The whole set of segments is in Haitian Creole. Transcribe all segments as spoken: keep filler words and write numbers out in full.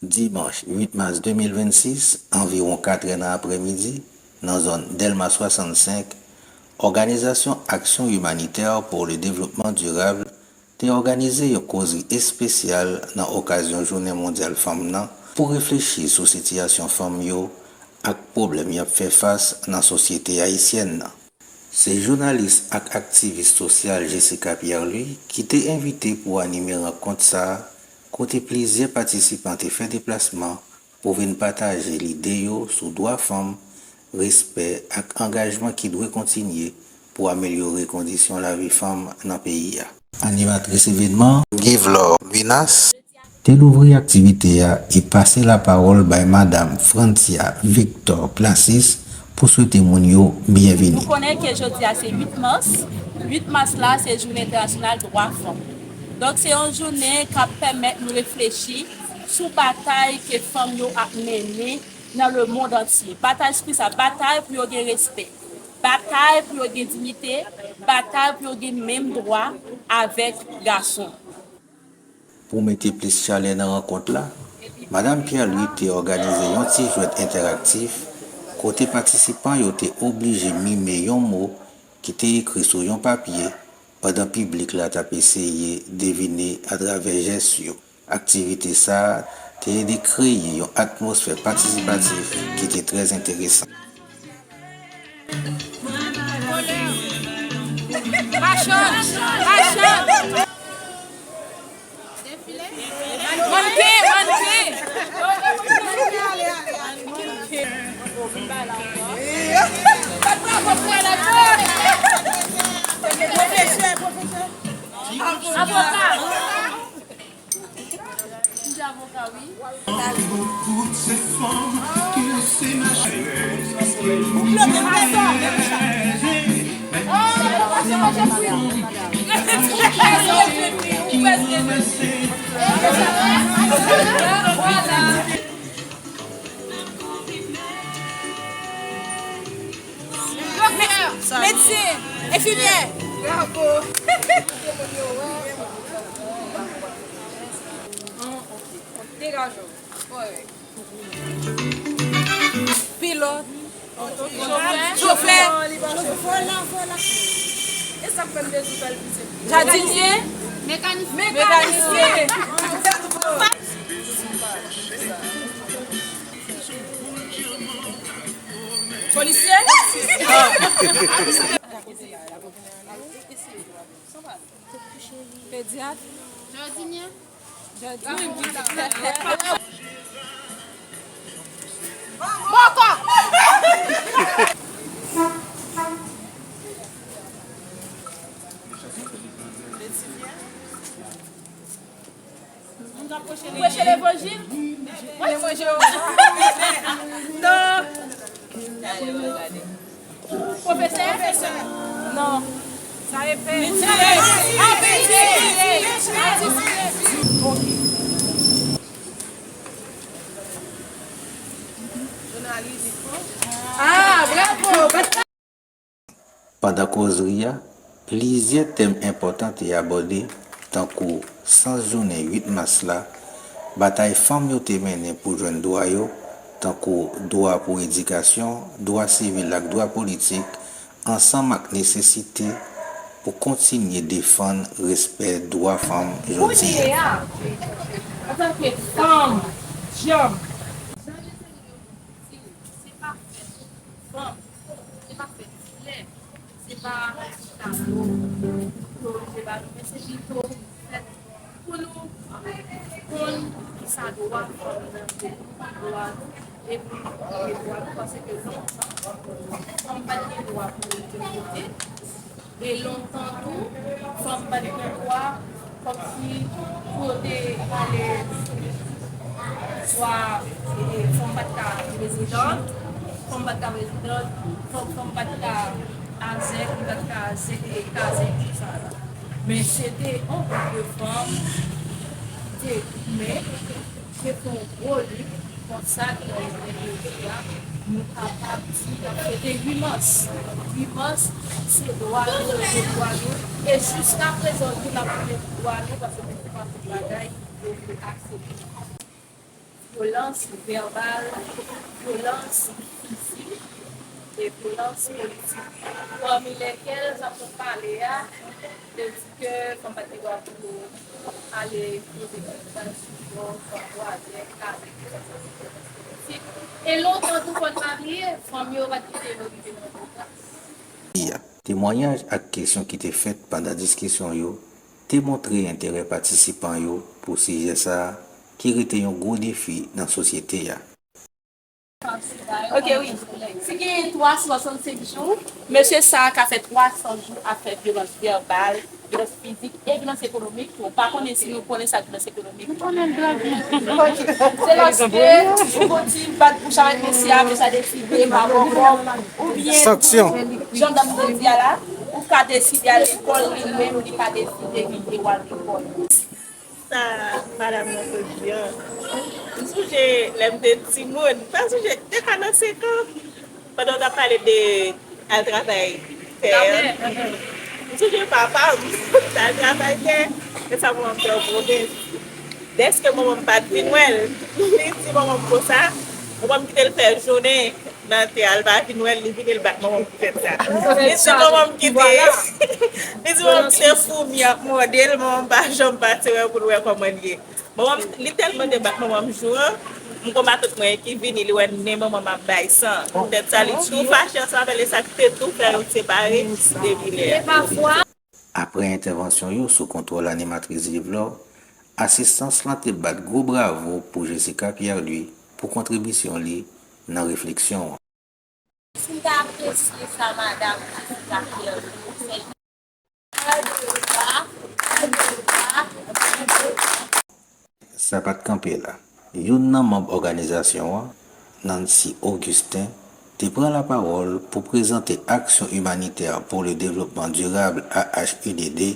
Dimanch uit mas de mil vennsis, anviwon katrè nan aprèmidi, nan zòn Dèlma swasannsenk, Organisation Action Humanitaire pour le Développement Durable te òganize yon kozri espesyal nan okazyon Jounen Mondyal Fanm nan pou reflechi sou sitiyasyon fanm yo ak pwoblèm y ap fè fas nan sosyete ayisyèn nan. Se jounalis ak aktivis sosyal Jessica Pierre-Louis ki te envite pou anime rankont sa a, kote plizyè patisipan te fè deplasman pou vin pataje lide yo sou dwa fanm, respè ak angajman ki dwe kontinye pou amelyore kondisyon lavi fanm nan peyi a. Animatris evènman, Guivlor Luinas, te louvri aktivite a e pase lapawòl bay Madam Francia Victor Placis pou swete moun yo byenvini. Nou konnen ke jodi a se uit mas. Uit mas la se jounen entènasyonal dwa fanm. Donk se yon jounen k ap pèmèt nou reflechi sou batay ke fanm yo ap mennen nan lemonn antye. Batay sou kisa? Batay pou yo gen respè. Batay pou yo gen diyite. Batay pou yo gen menm dwa avèk gason. Pou mete plis chalè nan rankont la, Madam Pierre-Louis te òganize yon ti jwèt entèraktif kote patisipan yo te oblije mime yon mo ki te ekri sou yon papye pandan piblik la t ap eseye devine atravè jès yo. Aktivite sa a te ede kreye yon atmosfè patisipatif ki te trè enteresan. Machann! Machann! Mannequin! Mannequin! Pwofesè, pwofesè. Avoka! M di avoka, wi. Doktè, medsen, enfimyè. Bravo. Degaje w. Pilòt. Chofè. Chofè. Jadinye. Mekanisyen. Mekanisyen. Polisye. Pedyat. Jadinye. Bòkò! Preche levanjil. Non. Pwofesè? Non. Sa e fè? Medsen. A, medsen. Ok. Jounalis. Ah, bravo. Pandan kozri a, plizyè tèm enpòtan te abòde, tankou sans jounen uit mas la, batay fanm yo te mennen pou jwenn dwa yo, tankou dwa pou edikasyon, dwa sivil ak dwa politik, ansanm ak nesesite pou kontinye defann respè dwa fanm jodi a. Kounye a, antanke fanm, janm. Jan Jezreel yo di l, se pa fèt fanm, se pa fèt flè, se pa ti tablo pou yo rive ba nou, men se pito fèt pou nou konn kisa dwa fanm nan ye, dwa nou, e pou nou pran dwa nou, paske lontan, fanm pa t gen dwa pou yo te vote. E lontan tou, fanm pa t gen dwa, kòmsi pou yo te ale swa, e, fanm pa t ka prezidan, fanm pa t ka prezidan, fanm, fanm pa t ka azèk, li pa t ka azèk, e, kazèk, tout sa la. Men se te yon gwoup de fanm ki te goumen, te fè yon gwo lit, konsa ke jodi a, nou kapab di n ap fete uit mas. Uit mas, se dwa nou, se dwa nou. E jiskaprezan, tou n ap fete dwa nou, paske se pa tout bagay yo vle aksepte. Vyolans vèbal, vyolans fizik e vyolans politik, pami lèkèl sa m sot pale a, yo di ke fanm pa t gen dwa pou yo ale poze kont yo sou yon fwa bwazè, kale, e lontan tou, fò n pa bliye, fanm yo pa t kite yo rive nan pouvwa. Temwayaj ak kesyon ki te fèt pandan diskisyon yo te montre enterè patisipan yo pou sijè sa a, ki rete yon gwo defi nan sosyete a. Ok, wi. Si gen twa san swasannsenk jou, mesye sa a ka fè twa san jou ap fè vyolans vèbal, vyolans fizik e vyolans ekonomik tou. M pa konnen si nou konnen sa vyolans ekonomik. Nou konnen l trè byen. Se lòske ou fon ti bat bouch avèk mesye a, mesye a deside pa konfòm, oubyen, sanksyon, jan dam nan di a la, ou ka deside al lekòl, li menm li pa deside kite w al lekòl. Sa madanm nan sot di an. M sonje lè m te timoun, m pa sonje, te ka nan senk an, pandan w t ap pale de al travay tè a. M sonje papa m t al travay tè, men sa manman m te an pwovens. Dèske manman m pa t vin wè l, li di manman m konsa, manman m kite l fè jounen nan tè a, l pa vin wè l, li vini, l bat manman m pou fèt sa. Li di manman m kite, li di manman m kite foumi ap mòde l, manman m pa janm pase wè pou l wè kòman l ye. Manman m, li tèlman te bat manman m jou an, m gon matant mwen ki vini, li wè nen manman m ap bay san. Poutèt sa, li tou fache ansanm avè l, e sa ki te tou fè yo separe depi lè a. Apre entèvansyon yo sou kontwòl animatris Yvlor, asistans lan te bat gwo bravo pou Jessica Pierre-Louis pou kontribisyon li nan refleksyon an. Si m ta apresye sa madanm Jessica Pierre-Louis fè. Sa pa t kanpe la. Youn nan manm òganizasyon an, Nancy Augustin, te pran lapawòl pou prezante Action Humanitaire pour le Développement Durable, A H U D D,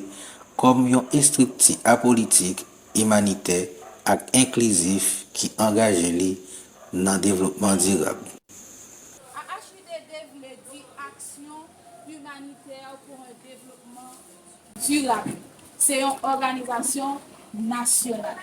kòm yon estrikti apolitik, imanitè ak enklizif ki angaje li nan devlopman dirab. A H U D D vle di Action Humanitaire pour un Développement Durable. Se yon òganizasyon nasyonal.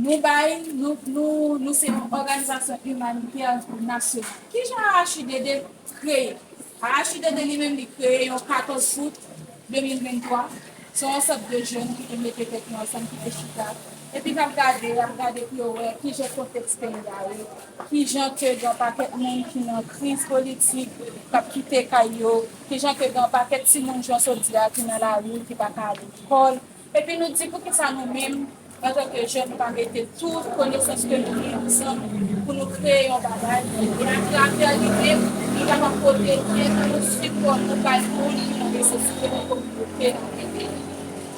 Nou bay, nou, nou, nou se yon òganizasyon imanitè nasyonal. Kijan A H U D D kreye? A H U D D li menm li kreye yon katòz out de mil venntwa. Se yon ansanm de jèn ki te mete tèt yo ansanm, ki te chita. Epi k ap gade, y ap gade pou yo wè kijan kontèks peyi a ye, kijan ke gen yon pakèt moun ki nan kriz politik, k ap kite kay yo, kijan ke gen yon pakèt timoun, jan w sot di a, ki nan lari, ki pa ka ale lekòl. Epi nou di, poukisa nou menm, antanke jèn, nou pa mete tout konesans ke nou gen ansanm pou nou kreye yon bagay, e atravè li menm, nou kapab pote èd nou, sipò nou bay moun ki nan nesesite nan kominote, nan peyi.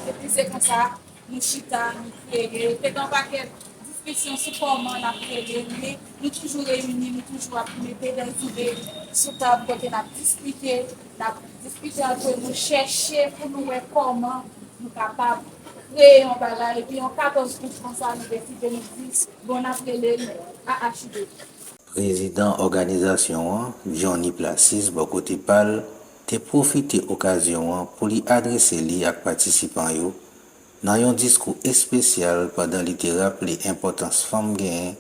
Epi se konsa, nou chita, nou kreye. Te gen yon pakèt diskisyon sou kòman n ap kreye, men nou toujou reyini, nou toujou ap mete de zide sou tab kote n ap diskite, n ap diskite ant nou, chèche pou nou wè kòman nou kapab kreye yon bagay. Epi yon katòz out konsa, nou deside, nou di, bon, n ap rele l A H U D D. Prezidan òganizasyon an, Johnny Placis, bò kote pa l, te pwofite okazyon an pou li adrese li ak patisipan yo nan yon diskou espesyal pandan li te raple enpòtans fanm genyen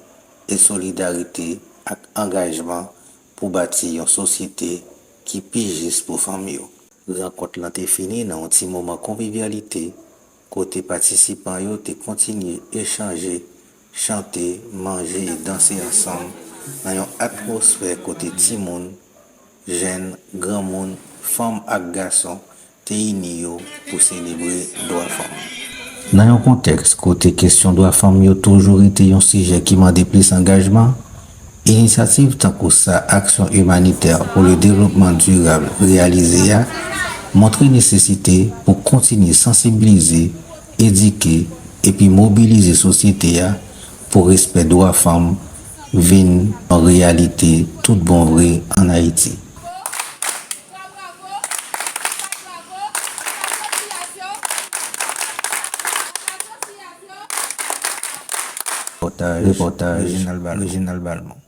e solidarite ak angajman pou bati yon sosyete ki pi jis pou fanm yo. Rankont lan te fini nan yon ti moman konvivyalite kote patisipan yo te kontinye echanje, chante, manje e danse ansanm nan yon atmosfè kote timoun, jèn, granmoun, fanm ak gason te ini yo pou selebre dwa fanm. Nan yon kontèks kote kesyon dwa fanm yo toujou rete yon sijè ki mande plis angajman, inisyativ tankou sa Action Humanitaire pour le Développement Durable reyalize a montre nesesite pou kontinye sansibilize, edike epi mobilize sosyete a pou respè dwa fanm vin yon reyalite tout bon vre ann Ayiti. Repòtaj, repòtaj, Reginald Balmont.